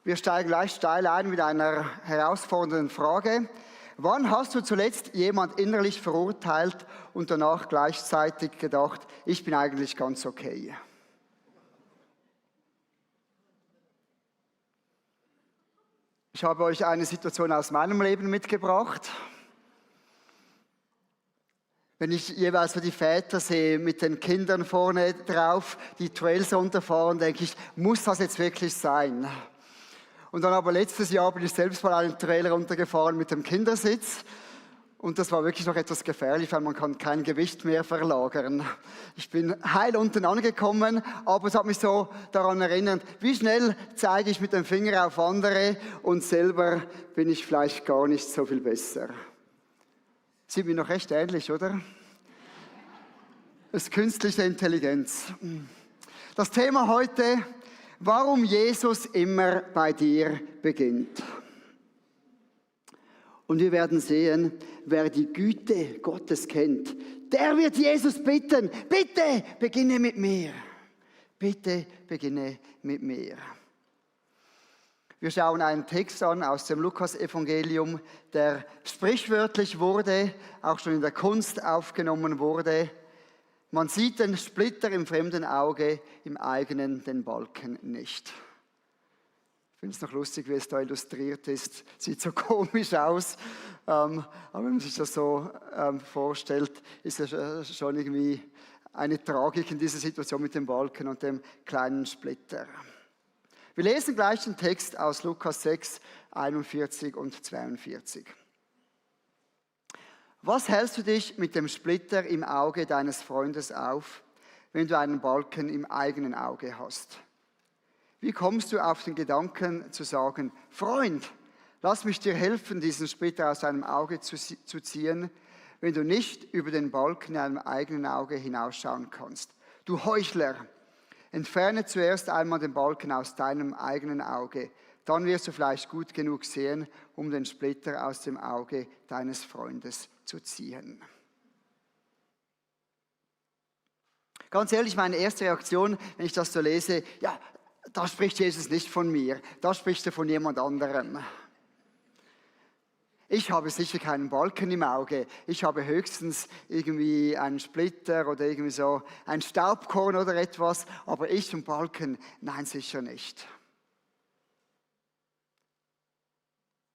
Wir steigen gleich steil ein mit einer herausfordernden Frage. Wann hast du zuletzt jemand innerlich verurteilt und danach gleichzeitig gedacht, ich bin eigentlich ganz okay? Ich habe euch eine Situation aus meinem Leben mitgebracht. Wenn ich jeweils so die Väter sehe mit den Kindern vorne drauf, die Trails runterfahren, denke ich, muss das jetzt wirklich sein? Und dann aber letztes Jahr bin ich selbst mal einen Trail runtergefahren mit dem Kindersitz. Und das war wirklich noch etwas gefährlich, weil man kann kein Gewicht mehr verlagern. Ich bin heil unten angekommen, aber es hat mich so daran erinnert, wie schnell zeige ich mit dem Finger auf andere und selber bin ich vielleicht gar nicht so viel besser. Sieht mir noch recht ähnlich, oder? Das ist künstliche Intelligenz. Das Thema heute, warum Jesus immer bei dir beginnt. Und wir werden sehen, wer die Güte Gottes kennt, der wird Jesus bitten, bitte beginne mit mir. Bitte beginne mit mir. Wir schauen einen Text an aus dem Lukas-Evangelium, der sprichwörtlich wurde, auch schon in der Kunst aufgenommen wurde. Man sieht den Splitter im fremden Auge, im eigenen den Balken nicht. Ich finde es noch lustig, wie es da illustriert ist. Sieht so komisch aus, aber wenn man sich das so vorstellt, ist es schon irgendwie eine Tragik in dieser Situation mit dem Balken und dem kleinen Splitter. Wir lesen gleich den Text aus Lukas 6, 41 und 42. Was hältst du dich mit dem Splitter im Auge deines Freundes auf, wenn du einen Balken im eigenen Auge hast? Wie kommst du auf den Gedanken zu sagen, Freund, lass mich dir helfen, diesen Splitter aus deinem Auge zu ziehen, wenn du nicht über den Balken in deinem eigenen Auge hinausschauen kannst? Du Heuchler! Entferne zuerst einmal den Balken aus deinem eigenen Auge, dann wirst du vielleicht gut genug sehen, um den Splitter aus dem Auge deines Freundes zu ziehen. Ganz ehrlich, meine erste Reaktion, wenn ich das so lese, ja, da spricht Jesus nicht von mir, da spricht er von jemand anderem. Ich habe sicher keinen Balken im Auge. Ich habe höchstens irgendwie einen Splitter oder irgendwie so ein Staubkorn oder etwas. Aber ich und Balken, nein, sicher nicht.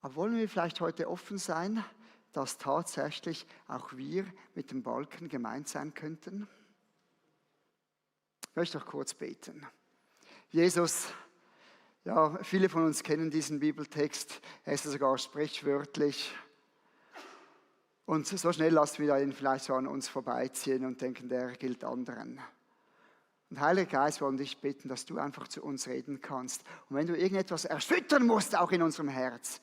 Aber wollen wir vielleicht heute offen sein, dass tatsächlich auch wir mit dem Balken gemeint sein könnten? Ich möchte noch kurz beten. Jesus, ja, viele von uns kennen diesen Bibeltext, er ist sogar sprichwörtlich. Und so schnell lassen wir ihn vielleicht so an uns vorbeiziehen und denken, der gilt anderen. Und Heiliger Geist, wir wollen dich bitten, dass du einfach zu uns reden kannst. Und wenn du irgendetwas erschüttern musst, auch in unserem Herz,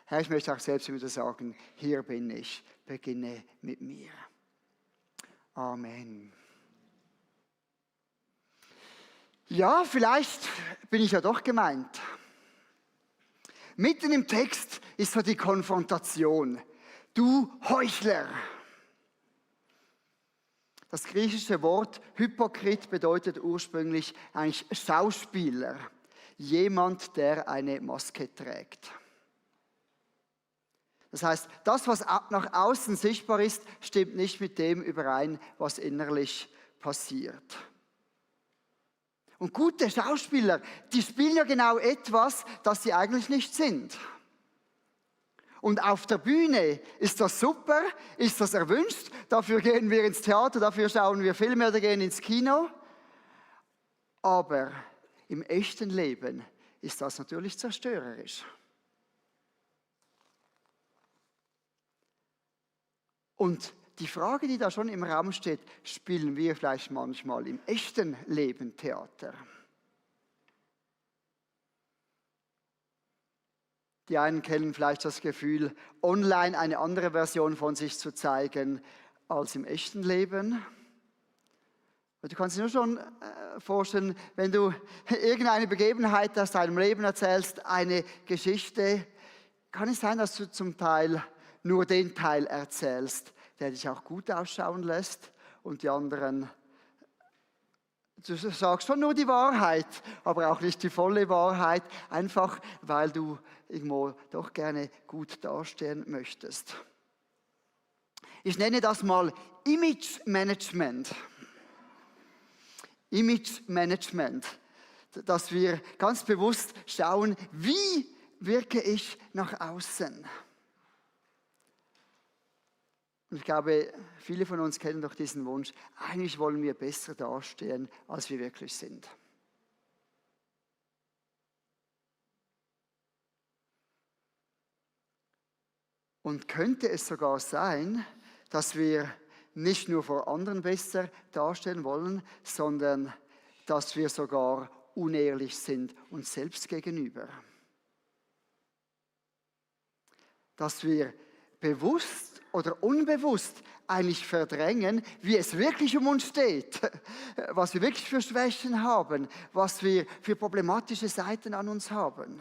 Herr, ich möchte auch selbst wieder sagen, hier bin ich, beginne mit mir. Amen. Ja, vielleicht bin ich ja doch gemeint. Mitten im Text ist so die Konfrontation. Du Heuchler. Das griechische Wort Hypokrit bedeutet ursprünglich eigentlich Schauspieler. Jemand, der eine Maske trägt. Das heißt, das, was nach außen sichtbar ist, stimmt nicht mit dem überein, was innerlich passiert. Und gute Schauspieler, die spielen ja genau etwas, das sie eigentlich nicht sind. Und auf der Bühne ist das super, ist das erwünscht, dafür gehen wir ins Theater, dafür schauen wir Filme oder gehen ins Kino. Aber im echten Leben ist das natürlich zerstörerisch. Und die Frage, die da schon im Raum steht, spielen wir vielleicht manchmal im echten Leben Theater? Die einen kennen vielleicht das Gefühl, online eine andere Version von sich zu zeigen als im echten Leben. Du kannst dir nur schon vorstellen, wenn du irgendeine Begebenheit aus deinem Leben erzählst, eine Geschichte, kann es sein, dass du zum Teil nur den Teil erzählst, der dich auch gut ausschauen lässt und die anderen du sagst schon nur die Wahrheit, aber auch nicht die volle Wahrheit, einfach weil du irgendwo doch gerne gut dastehen möchtest. Ich nenne das mal Image Management. Image Management, dass wir ganz bewusst schauen, wie wirke ich nach außen. Und ich glaube, viele von uns kennen doch diesen Wunsch, eigentlich wollen wir besser dastehen, als wir wirklich sind. Und könnte es sogar sein, dass wir nicht nur vor anderen besser dastehen wollen, sondern dass wir sogar unehrlich sind uns selbst gegenüber. Dass wir bewusst oder unbewusst eigentlich verdrängen, wie es wirklich um uns steht, was wir wirklich für Schwächen haben, was wir für problematische Seiten an uns haben.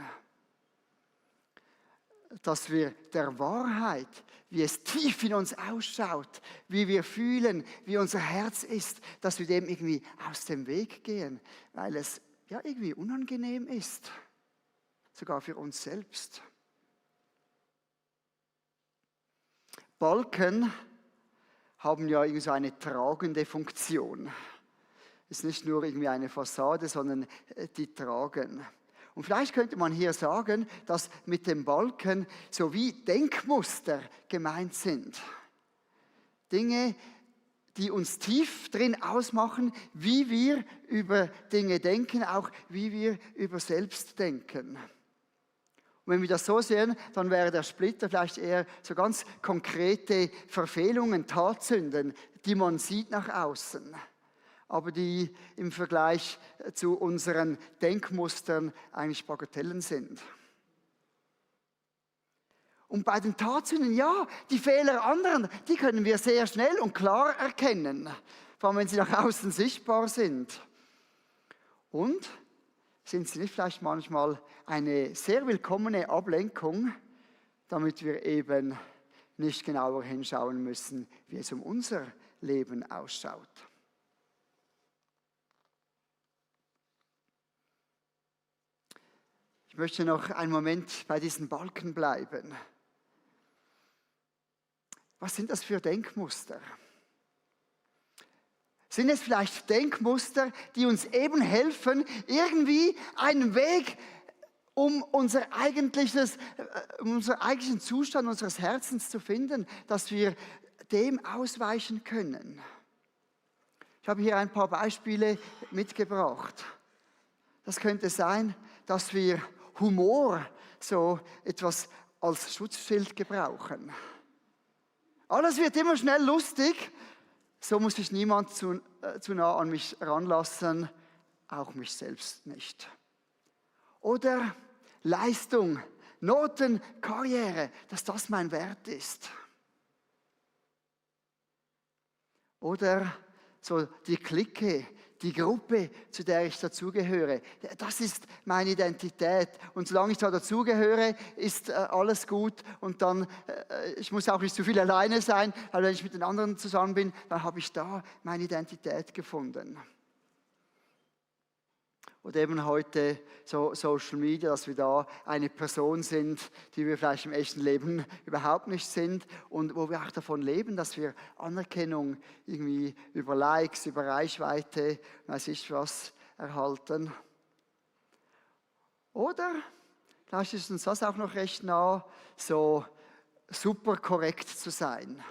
Dass wir der Wahrheit, wie es tief in uns ausschaut, wie wir fühlen, wie unser Herz ist, dass wir dem irgendwie aus dem Weg gehen, weil es ja irgendwie unangenehm ist, sogar für uns selbst. Balken haben ja irgendwie so eine tragende Funktion. Es ist nicht nur irgendwie eine Fassade, sondern die tragen. Und vielleicht könnte man hier sagen, dass mit dem Balken so wie Denkmuster gemeint sind. Dinge, die uns tief drin ausmachen, wie wir über Dinge denken, auch wie wir über selbst denken. Und wenn wir das so sehen, dann wäre der Splitter vielleicht eher so ganz konkrete Verfehlungen, Tatsünden, die man sieht nach außen, aber die im Vergleich zu unseren Denkmustern eigentlich Bagatellen sind. Und bei den Tatsünden, ja, die Fehler anderen, die können wir sehr schnell und klar erkennen, vor allem wenn sie nach außen sichtbar sind. Und sind sie nicht vielleicht manchmal eine sehr willkommene Ablenkung, damit wir eben nicht genauer hinschauen müssen, wie es um unser Leben ausschaut. Ich möchte noch einen Moment bei diesen Balken bleiben. Was sind das für Denkmuster? Sind es vielleicht Denkmuster, die uns eben helfen, irgendwie einen Weg um unseren eigentlichen Zustand unseres Herzens zu finden, dass wir dem ausweichen können? Ich habe hier ein paar Beispiele mitgebracht. Das könnte sein, dass wir Humor so etwas als Schutzschild gebrauchen. Alles wird immer schnell lustig. So muss sich niemand zu nah an mich ranlassen, auch mich selbst nicht. Oder Leistung, Noten, Karriere, dass das mein Wert ist. Oder so die Clique, die Gruppe, zu der ich dazugehöre. Das ist meine Identität. Und solange ich da dazugehöre, ist alles gut. Und dann, ich muss auch nicht zu viel alleine sein, weil wenn ich mit den anderen zusammen bin, dann habe ich da meine Identität gefunden. Oder eben heute so Social Media, dass wir da eine Person sind, die wir vielleicht im echten Leben überhaupt nicht sind und wo wir auch davon leben, dass wir Anerkennung irgendwie über Likes, über Reichweite, weiß ich was, erhalten. Oder, vielleicht ist uns das auch noch recht nah, so super korrekt zu sein,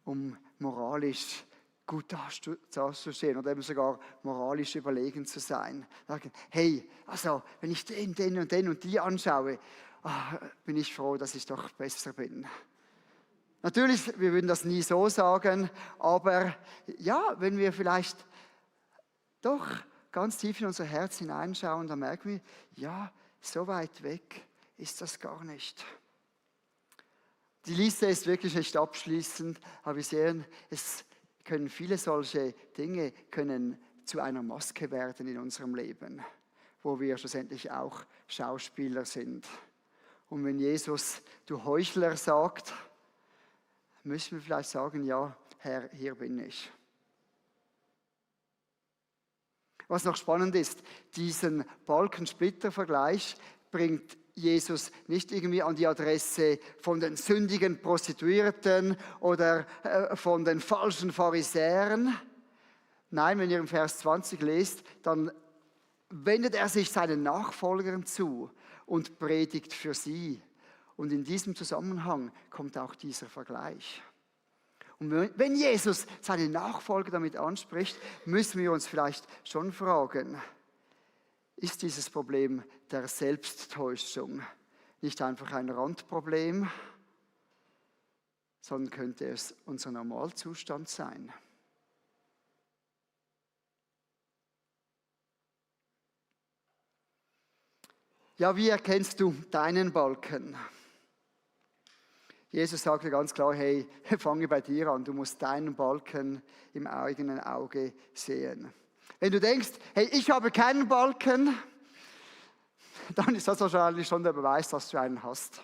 um moralisch gut dazustehen oder eben sogar moralisch überlegen zu sein. Sagen, hey, also wenn ich den und die anschaue, bin ich froh, dass ich doch besser bin. Natürlich, wir würden das nie so sagen, aber ja, wenn wir vielleicht doch ganz tief in unser Herz hineinschauen, dann merken wir, ja, so weit weg ist das gar nicht. Die Liste ist wirklich nicht abschließend, aber wir sehen, es können viele solche Dinge zu einer Maske werden in unserem Leben, wo wir schlussendlich auch Schauspieler sind. Und wenn Jesus, du Heuchler, sagt, müssen wir vielleicht sagen, ja, Herr, hier bin ich. Was noch spannend ist, diesen Balkensplitter-Vergleich bringt Jesus nicht irgendwie an die Adresse von den sündigen Prostituierten oder von den falschen Pharisäern. Nein, wenn ihr im Vers 20 lest, dann wendet er sich seinen Nachfolgern zu und predigt für sie. Und in diesem Zusammenhang kommt auch dieser Vergleich. Und wenn Jesus seine Nachfolger damit anspricht, müssen wir uns vielleicht schon fragen, ist dieses Problem der Selbsttäuschung nicht einfach ein Randproblem, sondern könnte es unser Normalzustand sein? Ja, wie erkennst du deinen Balken? Jesus sagte ganz klar, hey, fange bei dir an, du musst deinen Balken im eigenen Auge sehen. Wenn du denkst, hey, ich habe keinen Balken, dann ist das wahrscheinlich schon der Beweis, dass du einen hast.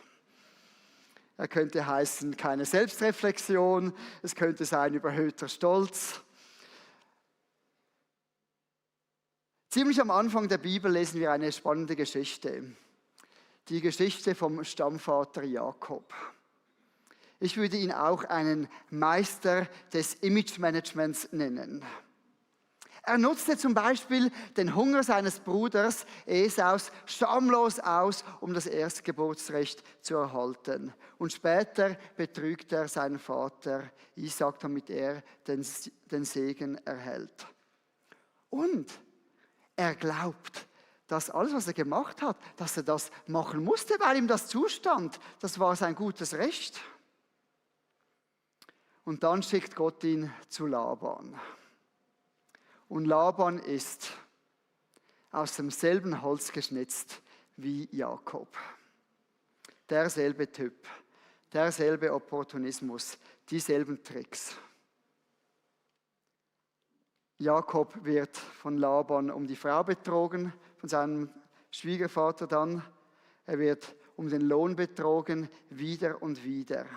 Er könnte heißen, keine Selbstreflexion, es könnte sein, überhöhter Stolz. Ziemlich am Anfang der Bibel lesen wir eine spannende Geschichte. Die Geschichte vom Stammvater Jakob. Ich würde ihn auch einen Meister des Image-Managements nennen. Er nutzte zum Beispiel den Hunger seines Bruders Esaus schamlos aus, um das Erstgeburtsrecht zu erhalten. Und später betrügt er seinen Vater Isaac, damit er den Segen erhält. Und er glaubt, dass alles, was er gemacht hat, dass er das machen musste, weil ihm das zustand. Das war sein gutes Recht. Und dann schickt Gott ihn zu Laban. Und Laban ist aus demselben Holz geschnitzt wie Jakob. Derselbe Typ, derselbe Opportunismus, dieselben Tricks. Jakob wird von Laban um die Frau betrogen, von seinem Schwiegervater dann. Er wird um den Lohn betrogen, wieder und wieder.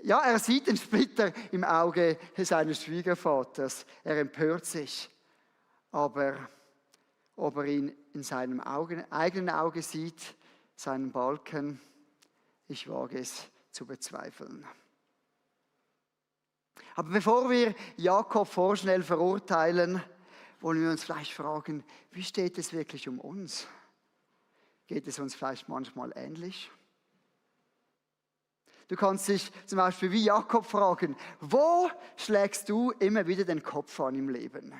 Ja, er sieht den Splitter im Auge seines Schwiegervaters. Er empört sich. Aber ob er ihn in seinem eigenen Auge sieht, seinen Balken, ich wage es zu bezweifeln. Aber bevor wir Jakob vorschnell verurteilen, wollen wir uns vielleicht fragen, wie steht es wirklich um uns? Geht es uns vielleicht manchmal ähnlich? Du kannst dich zum Beispiel wie Jakob fragen, wo schlägst du immer wieder den Kopf an im Leben?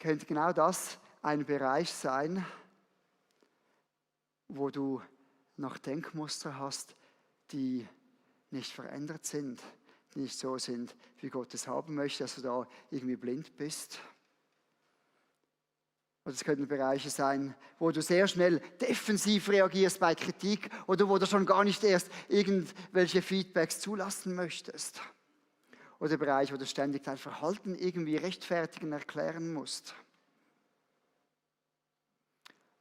Könnte genau das ein Bereich sein, wo du noch Denkmuster hast, die nicht verändert sind, die nicht so sind, wie Gott es haben möchte, dass du da irgendwie blind bist. Oder es könnten Bereiche sein, wo du sehr schnell defensiv reagierst bei Kritik oder wo du schon gar nicht erst irgendwelche Feedbacks zulassen möchtest. Oder Bereiche, wo du ständig dein Verhalten irgendwie rechtfertigen, erklären musst.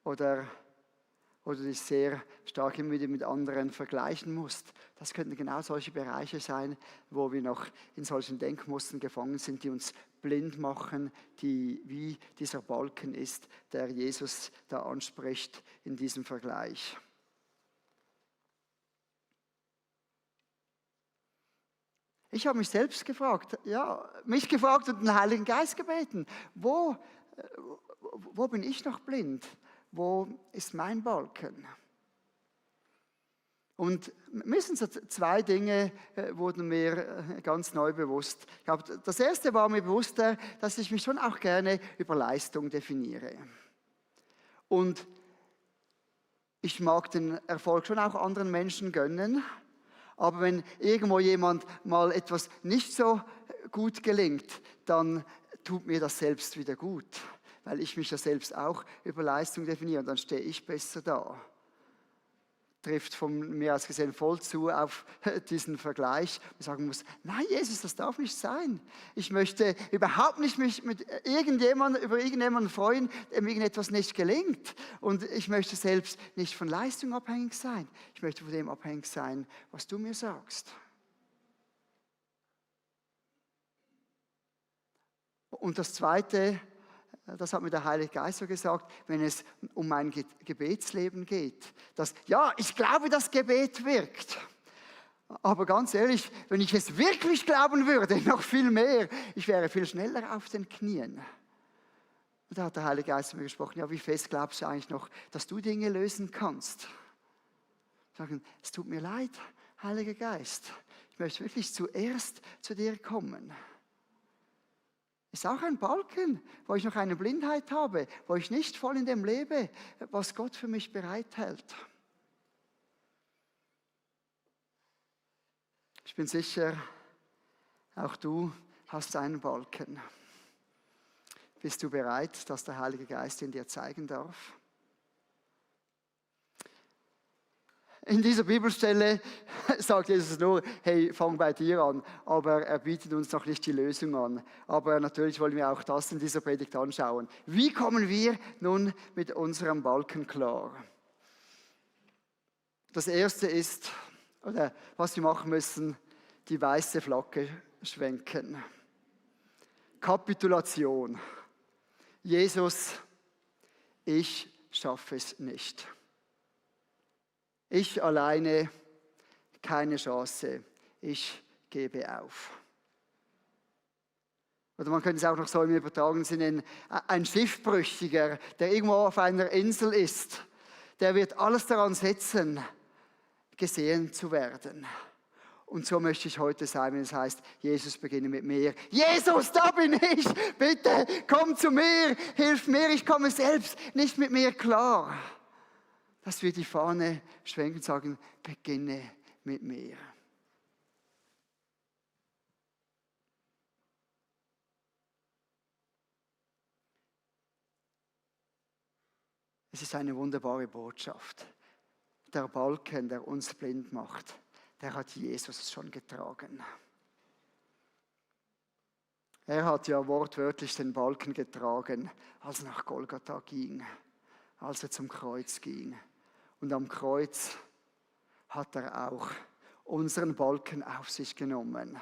Oder du dich sehr stark immer wieder mit anderen vergleichen musst. Das könnten genau solche Bereiche sein, wo wir noch in solchen Denkmustern gefangen sind, die uns blind machen, die wie dieser Balken ist, der Jesus da anspricht in diesem Vergleich. Ich habe mich selbst gefragt, und den Heiligen Geist gebeten, wo bin ich noch blind? Wo ist mein Balken? Und mindestens so zwei Dinge wurden mir ganz neu bewusst. Ich glaube, das erste war mir bewusster, dass ich mich schon auch gerne über Leistung definiere. Und ich mag den Erfolg schon auch anderen Menschen gönnen. Aber wenn irgendwo jemand mal etwas nicht so gut gelingt, dann tut mir das selbst wieder gut. Weil ich mich ja selbst auch über Leistung definiere und dann stehe ich besser da. Trifft von mir aus gesehen voll zu auf diesen Vergleich und sagen muss, nein Jesus, das darf nicht sein. Ich möchte überhaupt nicht mich mit über irgendjemanden freuen, dem irgendetwas nicht gelingt. Und ich möchte selbst nicht von Leistung abhängig sein. Ich möchte von dem abhängig sein, was du mir sagst. Und das Zweite, das hat mir der Heilige Geist so gesagt, wenn es um mein Gebetsleben geht. Ja, ich glaube, das Gebet wirkt. Aber ganz ehrlich, wenn ich es wirklich glauben würde, noch viel mehr, ich wäre viel schneller auf den Knien. Und da hat der Heilige Geist mit mir gesprochen, ja, wie fest glaubst du eigentlich noch, dass du Dinge lösen kannst? Sagen, es tut mir leid, Heiliger Geist, ich möchte wirklich zuerst zu dir kommen. Ist auch ein Balken, wo ich noch eine Blindheit habe, wo ich nicht voll in dem lebe, was Gott für mich bereithält. Ich bin sicher, auch du hast einen Balken. Bist du bereit, dass der Heilige Geist ihn dir zeigen darf? In dieser Bibelstelle sagt Jesus nur, hey, fang bei dir an, aber er bietet uns noch nicht die Lösung an. Aber natürlich wollen wir auch das in dieser Predigt anschauen. Wie kommen wir nun mit unserem Balken klar? Das Erste ist, oder was wir machen müssen, die weiße Flagge schwenken. Kapitulation. Jesus, ich schaffe es nicht. Ich alleine, keine Chance. Ich gebe auf. Oder man könnte es auch noch so im übertragenen Sinne ein Schiffbrüchiger, der irgendwo auf einer Insel ist, der wird alles daran setzen, gesehen zu werden. Und so möchte ich heute sein, wenn es heißt, Jesus, beginne mit mir. Jesus, da bin ich! Bitte, komm zu mir! Hilf mir, ich komme selbst nicht mit mir klar. Dass wir die Fahne schwenken und sagen, beginne mit mir. Es ist eine wunderbare Botschaft. Der Balken, der uns blind macht, der hat Jesus schon getragen. Er hat ja wortwörtlich den Balken getragen, als er nach Golgatha ging, als er zum Kreuz ging. Und am Kreuz hat er auch unseren Balken auf sich genommen.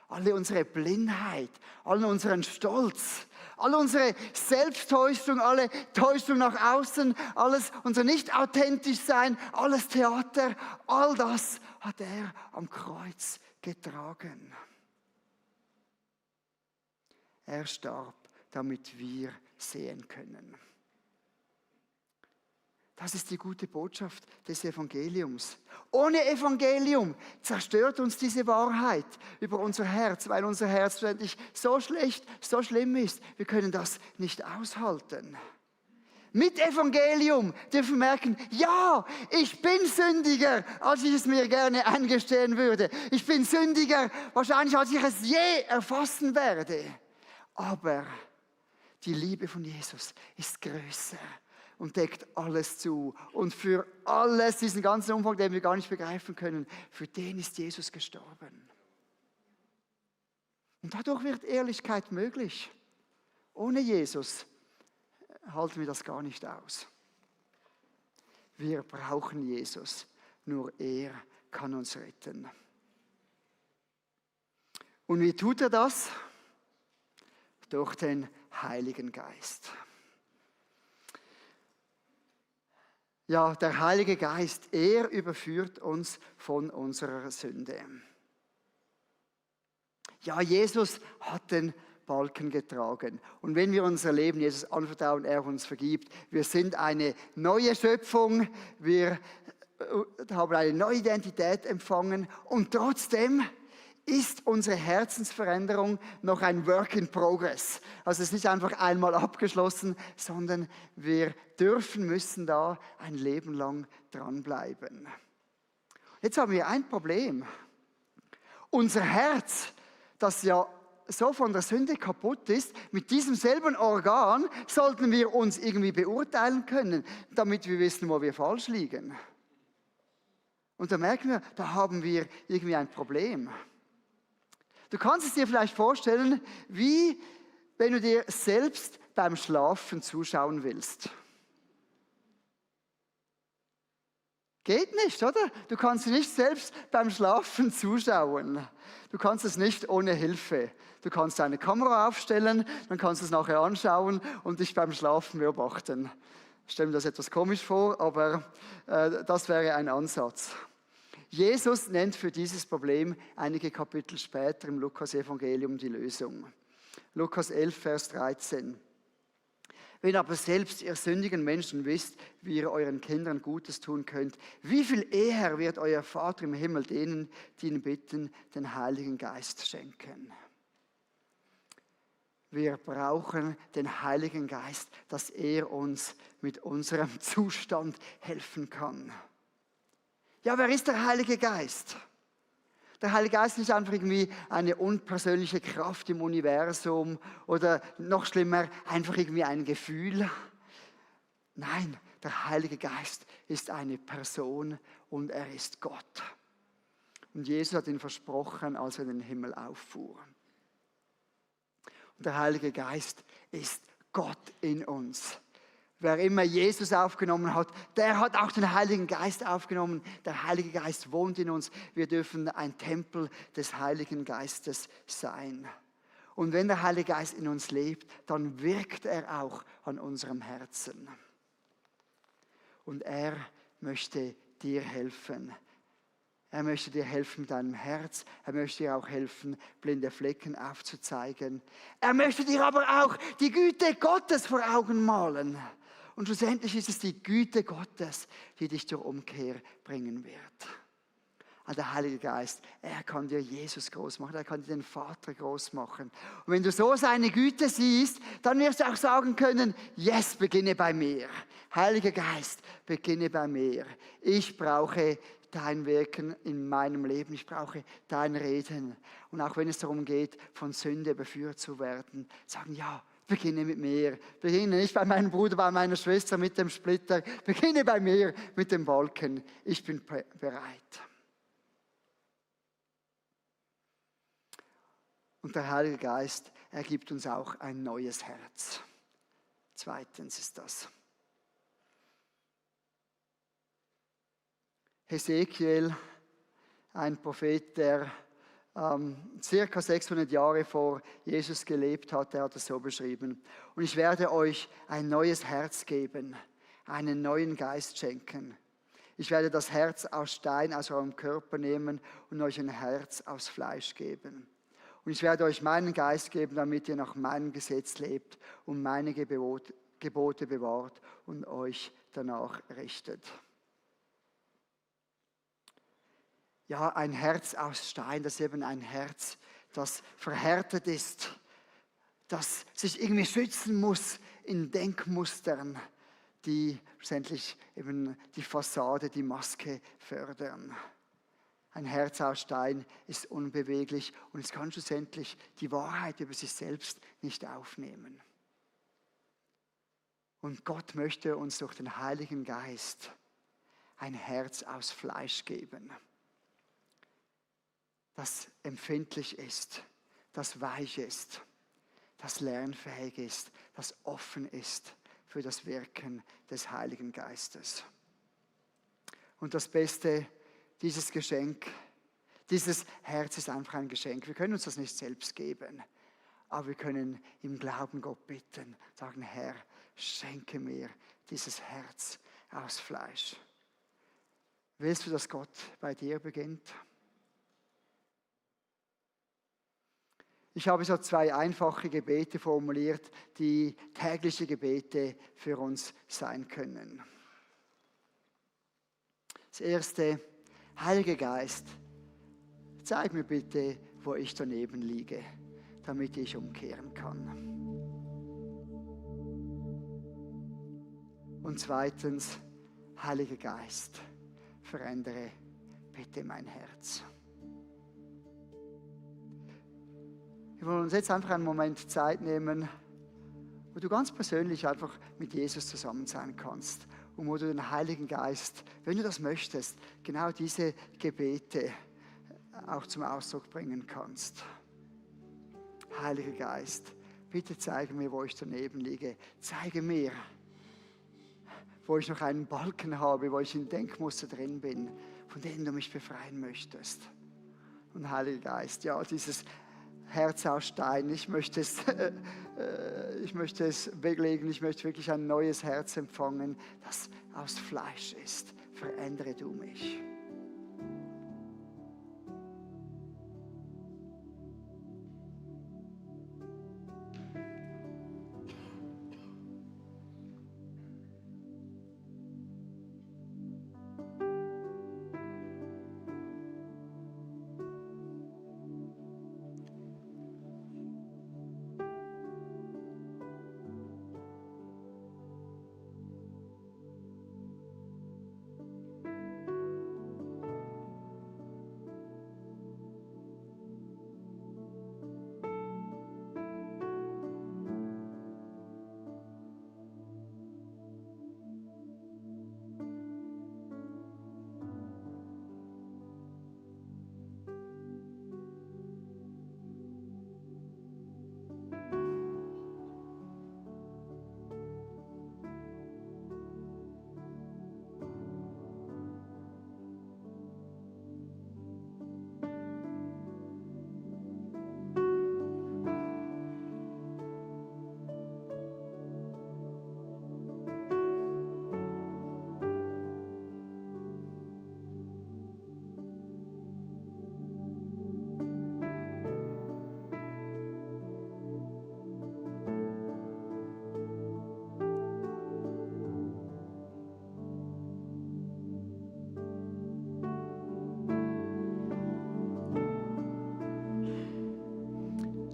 Alle unsere Blindheit, all unseren Stolz, all unsere Selbsttäuschung, alle Täuschung nach außen, alles unser Nicht-Authentisch-Sein, alles Theater, all das hat er am Kreuz getragen. Er starb, damit wir sehen können. Das ist die gute Botschaft des Evangeliums. Ohne Evangelium zerstört uns diese Wahrheit über unser Herz, weil unser Herz ständig so schlecht, so schlimm ist. Wir können das nicht aushalten. Mit Evangelium dürfen wir merken, ja, ich bin sündiger, als ich es mir gerne eingestehen würde. Ich bin sündiger, wahrscheinlich, als ich es je erfassen werde. Aber die Liebe von Jesus ist größer und deckt alles zu. Und für alles, diesen ganzen Umfang, den wir gar nicht begreifen können, für den ist Jesus gestorben. Und dadurch wird Ehrlichkeit möglich. Ohne Jesus halten wir das gar nicht aus. Wir brauchen Jesus. Nur er kann uns retten. Und wie tut er das? Durch den Heiligen Geist. Ja, der Heilige Geist, er überführt uns von unserer Sünde. Ja, Jesus hat den Balken getragen. Und wenn wir unser Leben Jesus anvertrauen, er uns vergibt, wir sind eine neue Schöpfung, wir haben eine neue Identität empfangen und trotzdem ist unsere Herzensveränderung noch ein Work in Progress. Also es ist nicht einfach einmal abgeschlossen, sondern wir müssen da ein Leben lang dranbleiben. Jetzt haben wir ein Problem. Unser Herz, das ja so von der Sünde kaputt ist, mit diesem selben Organ sollten wir uns irgendwie beurteilen können, damit wir wissen, wo wir falsch liegen. Und da merken wir, da haben wir irgendwie ein Problem. Du kannst es dir vielleicht vorstellen, wie wenn du dir selbst beim Schlafen zuschauen willst. Geht nicht, oder? Du kannst nicht selbst beim Schlafen zuschauen. Du kannst es nicht ohne Hilfe. Du kannst eine Kamera aufstellen, dann kannst du es nachher anschauen und dich beim Schlafen beobachten. Ich stelle mir das etwas komisch vor, aber das wäre ein Ansatz. Jesus nennt für dieses Problem einige Kapitel später im Lukas-Evangelium die Lösung. Lukas 11, Vers 13. Wenn aber selbst ihr sündigen Menschen wisst, wie ihr euren Kindern Gutes tun könnt, wie viel eher wird euer Vater im Himmel denen, die ihn bitten, den Heiligen Geist schenken. Wir brauchen den Heiligen Geist, dass er uns mit unserem Zustand helfen kann. Ja, wer ist der Heilige Geist? Der Heilige Geist ist nicht einfach irgendwie eine unpersönliche Kraft im Universum oder noch schlimmer, einfach irgendwie ein Gefühl. Nein, der Heilige Geist ist eine Person und er ist Gott. Und Jesus hat ihn versprochen, als er in den Himmel auffuhr. Und der Heilige Geist ist Gott in uns. Wer immer Jesus aufgenommen hat, der hat auch den Heiligen Geist aufgenommen. Der Heilige Geist wohnt in uns. Wir dürfen ein Tempel des Heiligen Geistes sein. Und wenn der Heilige Geist in uns lebt, dann wirkt er auch an unserem Herzen. Und er möchte dir helfen. Er möchte dir helfen mit deinem Herz. Er möchte dir auch helfen, blinde Flecken aufzuzeigen. Er möchte dir aber auch die Güte Gottes vor Augen malen. Und schlussendlich ist es die Güte Gottes, die dich zur Umkehr bringen wird. Also der Heilige Geist, er kann dir Jesus groß machen, er kann dir den Vater groß machen. Und wenn du so seine Güte siehst, dann wirst du auch sagen können, yes, beginne bei mir. Heiliger Geist, beginne bei mir. Ich brauche dein Wirken in meinem Leben, ich brauche dein Reden. Und auch wenn es darum geht, von Sünde überführt zu werden, sagen, ja, beginne mit mir. Beginne nicht bei meinem Bruder, bei meiner Schwester mit dem Splitter. Beginne bei mir mit dem Balken. Ich bin bereit. Und der Heilige Geist, er gibt uns auch ein neues Herz. Zweitens ist das. Hesekiel, ein Prophet, der circa 600 Jahre vor Jesus gelebt hat, der hat es so beschrieben. Und ich werde euch ein neues Herz geben, einen neuen Geist schenken. Ich werde das Herz aus Stein aus eurem Körper nehmen und euch ein Herz aus Fleisch geben. Und ich werde euch meinen Geist geben, damit ihr nach meinem Gesetz lebt und meine Gebote bewahrt und euch danach richtet. Ja, ein Herz aus Stein, das ist eben ein Herz, das verhärtet ist, das sich irgendwie schützen muss in Denkmustern, die schlussendlich eben die Fassade, die Maske fördern. Ein Herz aus Stein ist unbeweglich und es kann schlussendlich die Wahrheit über sich selbst nicht aufnehmen. Und Gott möchte uns durch den Heiligen Geist ein Herz aus Fleisch geben, das empfindlich ist, das weich ist, das lernfähig ist, das offen ist für das Wirken des Heiligen Geistes. Und das Beste, dieses Geschenk, dieses Herz ist einfach ein Geschenk. Wir können uns das nicht selbst geben, aber wir können im Glauben Gott bitten, sagen, Herr, schenke mir dieses Herz aus Fleisch. Willst du, dass Gott bei dir beginnt? Ich habe so 2 einfache Gebete formuliert, die tägliche Gebete für uns sein können. Das erste, Heiliger Geist, zeig mir bitte, wo ich daneben liege, damit ich umkehren kann. Und zweitens, Heiliger Geist, verändere bitte mein Herz. Wir wollen uns jetzt einfach einen Moment Zeit nehmen, wo du ganz persönlich einfach mit Jesus zusammen sein kannst und wo du den Heiligen Geist, wenn du das möchtest, genau diese Gebete auch zum Ausdruck bringen kannst. Heiliger Geist, bitte zeige mir, wo ich daneben liege. Zeige mir, wo ich noch einen Balken habe, wo ich in Denkmuster drin bin, von denen du mich befreien möchtest. Und Heiliger Geist, ja, dieses Herz aus Stein, ich möchte es weglegen, ich möchte wirklich ein neues Herz empfangen, das aus Fleisch ist. Verändere du mich.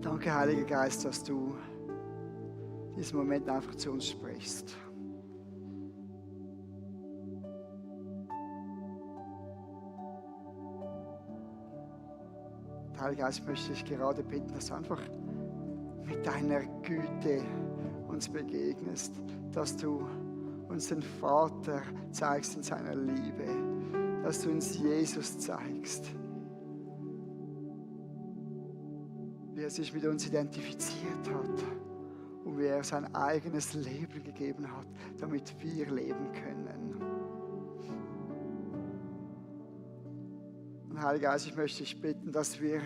Danke, Heiliger Geist, dass du diesen Moment einfach zu uns sprichst. Heiliger Geist, möchte ich gerade bitten, dass du einfach mit deiner Güte uns begegnest, dass du uns den Vater zeigst in seiner Liebe, dass du uns Jesus zeigst, wie er sich mit uns identifiziert hat und wie er sein eigenes Leben gegeben hat, damit wir leben können. Und Heiliger Geist, ich möchte dich bitten, dass wir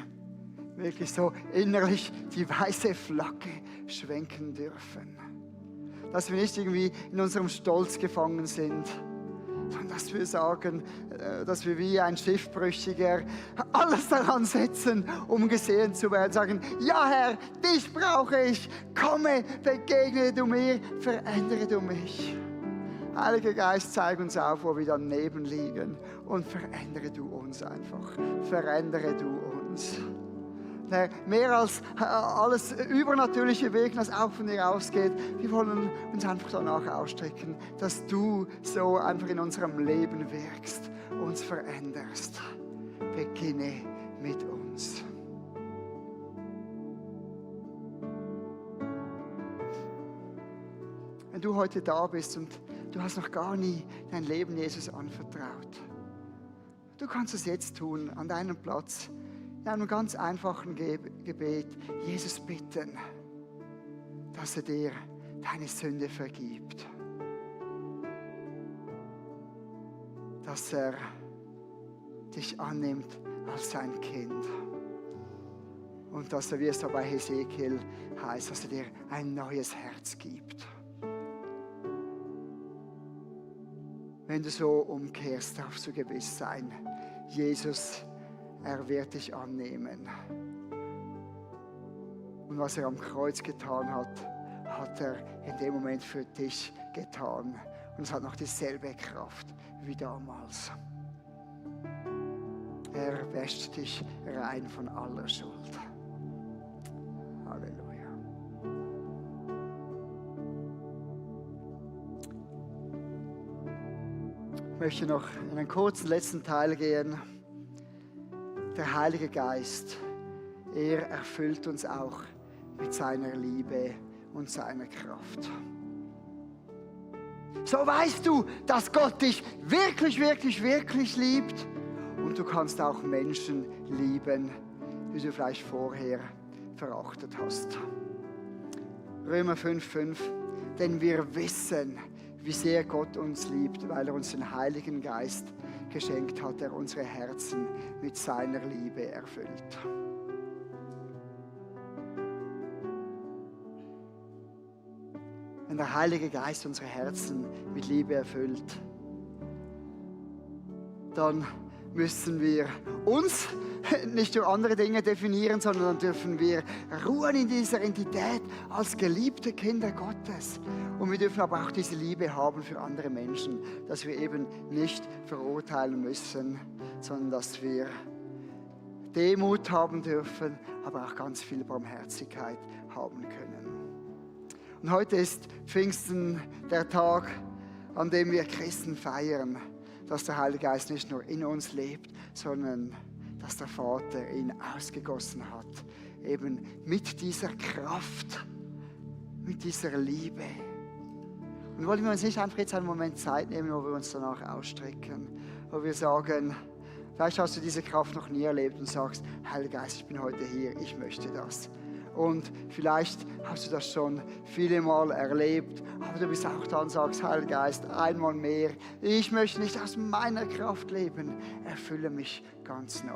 wirklich so innerlich die weiße Flagge schwenken dürfen. Dass wir nicht irgendwie in unserem Stolz gefangen sind, sondern dass wir sagen, dass wir wie ein Schiffbrüchiger alles daran setzen, um gesehen zu werden. Sagen, ja Herr, dich brauche ich. Komme, begegne du mir, verändere du mich. Heiliger Geist, zeig uns auf, wo wir daneben liegen und verändere du uns einfach. Verändere du uns. Mehr als alles übernatürliche Wesen, das auch von dir ausgeht. Wir wollen uns einfach danach ausstrecken, dass du so einfach in unserem Leben wirkst, uns veränderst. Beginne mit uns. Wenn du heute da bist und du hast noch gar nie dein Leben Jesus anvertraut, du kannst es jetzt tun, an deinem Platz, in einem ganz einfachen Gebet, Jesus bitten, dass er dir deine Sünde vergibt. Dass er dich annimmt als sein Kind. Und dass er, wie es da bei Hesekiel heißt, dass er dir ein neues Herz gibt. Wenn du so umkehrst, darfst du gewiss sein, Jesus, er wird dich annehmen. Und was er am Kreuz getan hat, hat er in dem Moment für dich getan. Und es hat noch dieselbe Kraft wie damals. Er wäscht dich rein von aller Schuld. Halleluja. Ich möchte noch in einen kurzen letzten Teil gehen. Der Heilige Geist, er erfüllt uns auch mit seiner Liebe und seiner Kraft. So weißt du, dass Gott dich wirklich, wirklich, wirklich liebt. Und du kannst auch Menschen lieben, die du vielleicht vorher verachtet hast. Römer 5,5. Denn wir wissen, wie sehr Gott uns liebt, weil er uns den Heiligen Geist geschenkt hat, der unsere Herzen mit seiner Liebe erfüllt. Wenn der Heilige Geist unsere Herzen mit Liebe erfüllt, dann müssen wir uns nicht durch andere Dinge definieren, sondern dann dürfen wir ruhen in dieser Identität als geliebte Kinder Gottes. Und wir dürfen aber auch diese Liebe haben für andere Menschen, dass wir eben nicht verurteilen müssen, sondern dass wir Demut haben dürfen, aber auch ganz viel Barmherzigkeit haben können. Und heute ist Pfingsten der Tag, an dem wir Christen feiern, dass der Heilige Geist nicht nur in uns lebt, sondern dass der Vater ihn ausgegossen hat. Eben mit dieser Kraft, mit dieser Liebe. Und wollen wir uns nicht einfach jetzt einen Moment Zeit nehmen, wo wir uns danach ausstrecken, wo wir sagen, vielleicht hast du diese Kraft noch nie erlebt und sagst, Heiliger Geist, ich bin heute hier, ich möchte das. Und vielleicht hast du das schon viele Mal erlebt, aber du bist auch da und sagst, Heiliger Geist, einmal mehr, ich möchte nicht aus meiner Kraft leben, erfülle mich ganz neu.